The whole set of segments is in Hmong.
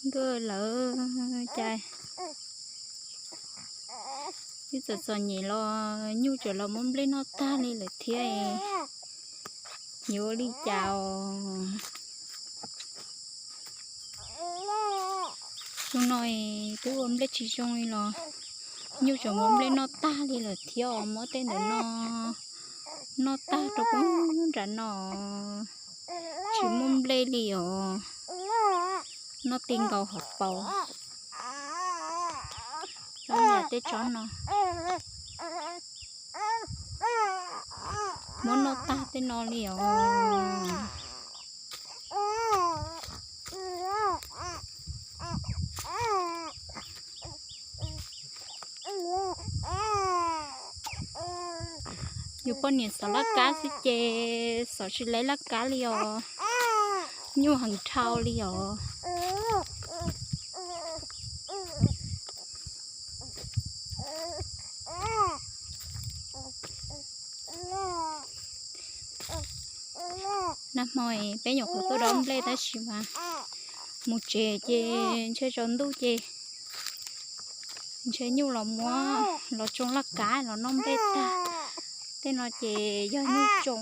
Nkawj lawv cas ib txom txom nyem los nyuj tseem los muab nplej noj tag li lawm thiab. Yuav ua li cas os? Xyoo no twb ua nplej tsis zoo li los nyuj tseem muab nplej noj tag li lawm thiab os. Muab tej ntawm no noj tag rau pub nram no, tsis muaj nplej li os. Noj ti nkaus hauv paus. Tsob niag tej tsob no muab noj tag tej no li os. Yus poj niam xov laj kab xwb ces xov tsis laj laj kab li os. Nyuj heev dhau li os. Nag hmo peb nyuam qhuav tuaj dob nplej tab sis mas mus tsev ces ntshe tsaus ntuj ces ntshe nyuj los muab los tsoo laj kab los noj nplej tag. Tej no ces yog nyuj tsoo.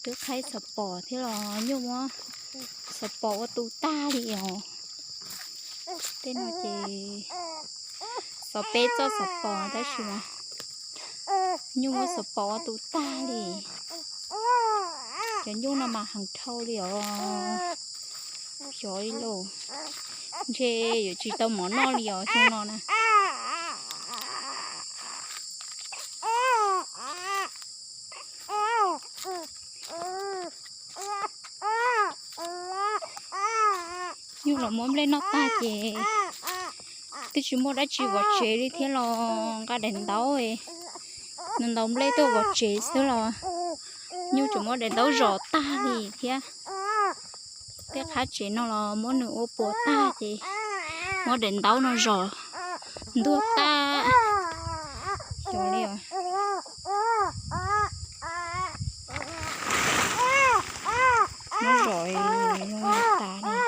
Twb qhaib xov pos thiab los nyuj muab xov pos ua tu tag li os. Tej no ces xov peb txoj xov pos tab sis mas nyuj muab xov pos ua tu tag li. Cov nyuj no mas heev dhau li os. Xyov li lauj, ntshe yuav tsis tau mov noj li os xyoo no na. Nyuj los muab nplej noj tag ces twb tsis muaj dab tsi vov tsev li thiab los nqa daim ntaub, ntaus nplej tuaj vov tsev xwb los nyuj tseem muab daim ntaub zom tag li thiab. Tej qab tsev no los muab nws ua puas tag ces muab daim ntaub no zom ntuag tag. Xyov li os. Muab zom tas li.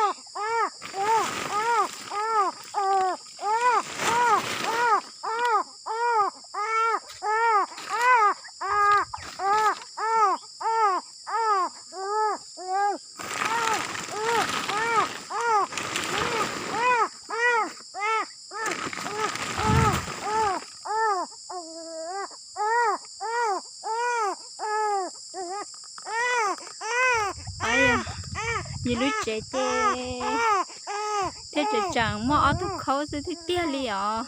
Yus lub tsev ces thiaj tseem tseem muaj ob tug khaub xwb tiag tiag li os.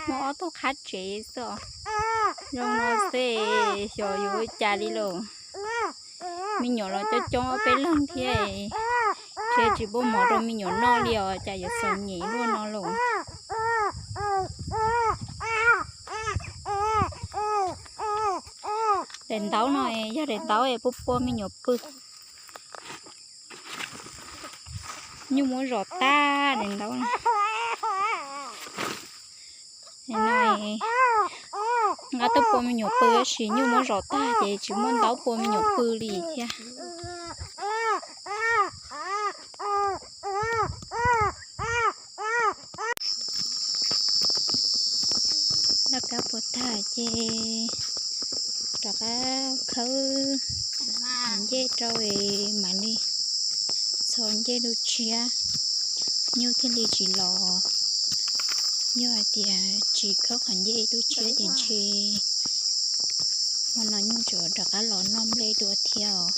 Muaj ob tug qhab tsev xwb os. Zoo no xwb xyov yuav ua cas li lauj. Me nyuam los coob coob ob peb leeg thiab, thiab tsis pub mov rau me nyuam noj li os, cas yuav txom nyem luaj no lauj. Daim ntaub no yog daim ntaub es pua pua me nyuam pw. Nyuj muab zom tag daim ntaub no. Nqa tuaj pua me nyuam pw tab sis nyuj muab zom tag ces tsis muaj ntaub pua me nyuam pw li thiab. Laj kab pua tag ces rov qab khawb ncej rau es mam li txhos ncej dua tshiab, nyuj thiaj li tsis los. Yog hais tias tsis khawb qhov ncej dua tshiab ces ntshe hmo no nyuj tseem rov qab los noj nplej dua thiab os.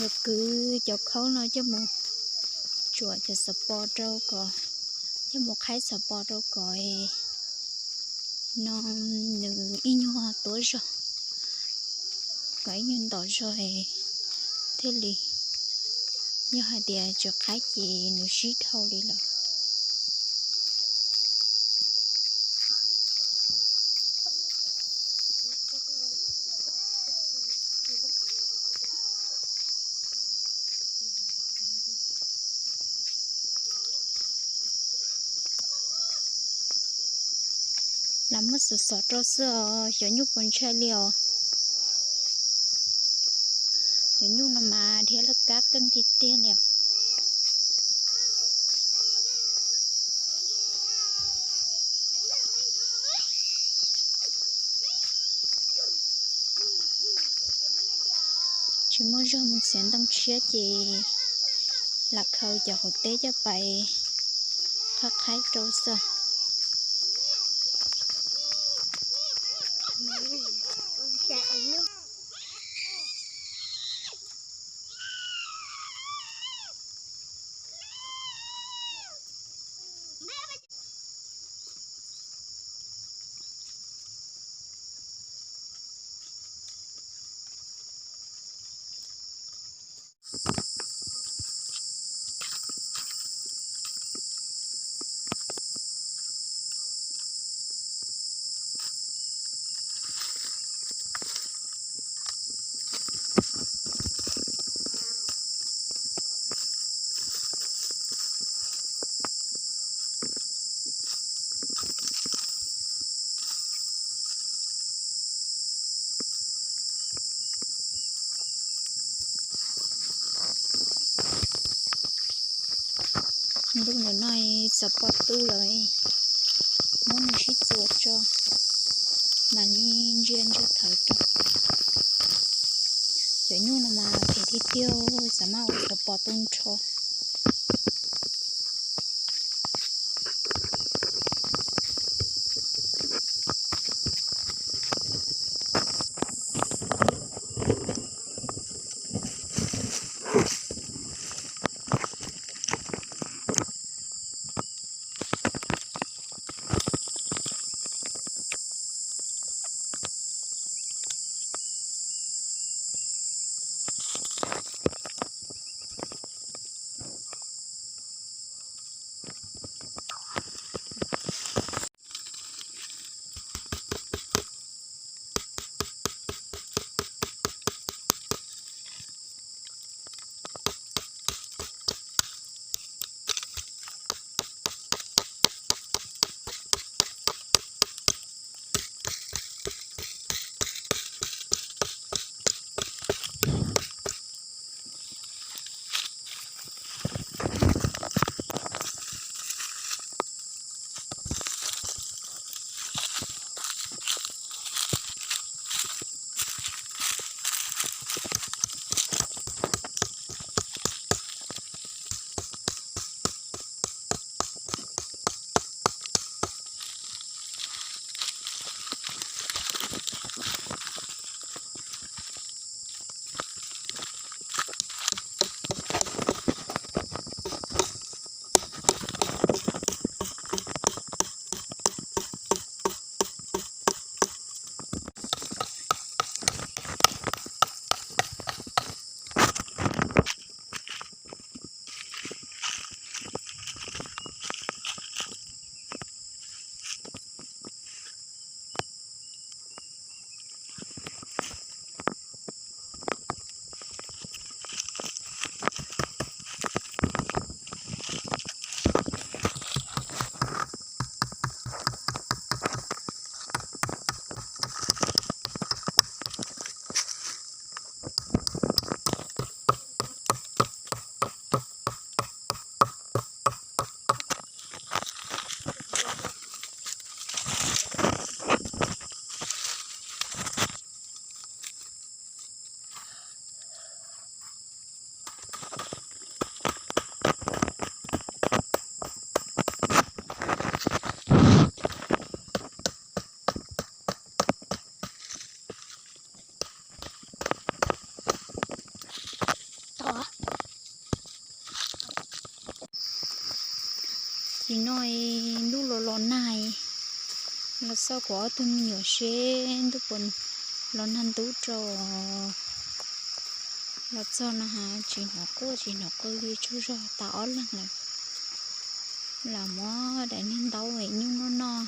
Yuav kwv cov khaub no coj mus tsuam cov xov pos rau kom, coj mus qhaib xov pos rau kom no nws ib nyuag tuav zog, kom ib nyuag ntom zog thiaj li. Yog hais tias tsis qhaib ces nws sib dhau li lawm. Lam muab xov xov rau xwb os, xyov nyuj puas ntshai li os. Cov nyuj no mas dhia laj kab keej tiag tiag li os. Tsis muaj zog mus txiav ntoo tshiab ces lam khaws cov hauv teb coj pais qhaib qhaib rau xwb. Ntuj ntawm no xov pos tu lawm, muab nws sib txuas tso mam li ntsia ntsia thawv rau. Cov nyuj no mas phem tiag tiag, xav mas ua xov pos tu nrho. Nim no ntuj los los nag, los xauj kuv ob tug me nyuam seb ntuj puas los nag ntub rau. Los txog no tsis hnov quaj tsis hnov qw li, tsaug zog tas ob leeg lawm. Lam muab daim niag ntaub nyuj noj noj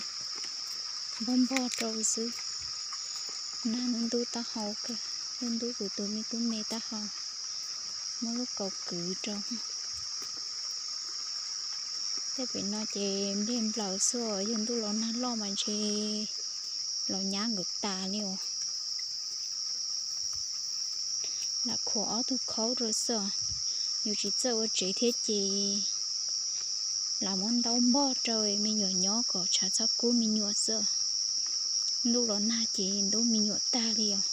npog npog rau xwb. Nag ntub ntub taub hau kawg, ntub ntub kuv tus me tub me taub hau, muab lub kaus kwv rau. Tej pem no ces nplej nplaws xwb os, yog ntuj los nag loj mas ntshe los nyab nkawd tas li os. Lam khuam ob tug khaub rau xwb os, yus tsis txawj ua tsev thiab ces lam muab ntaub npog rau me nyuam nyob kom tshav txhob kub me nyuam xwb. Ntuj los nag ces ntub me nyuam tag li os.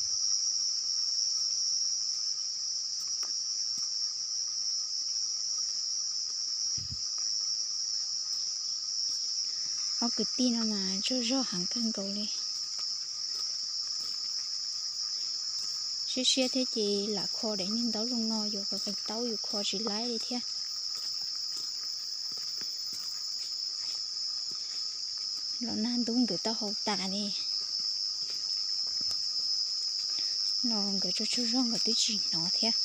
Ob kwv tij no mas tsaug zog heev kawg nkaus li. Siab siab thiab ces lam kho daim niag ntaub zoo no, yuav qees taub yus kho tsis laib li thiab. Los nag ntub nkawd taub hau tas li. Los nkawd tsaug tsaug zog nkawd twb tsis hnov thiab.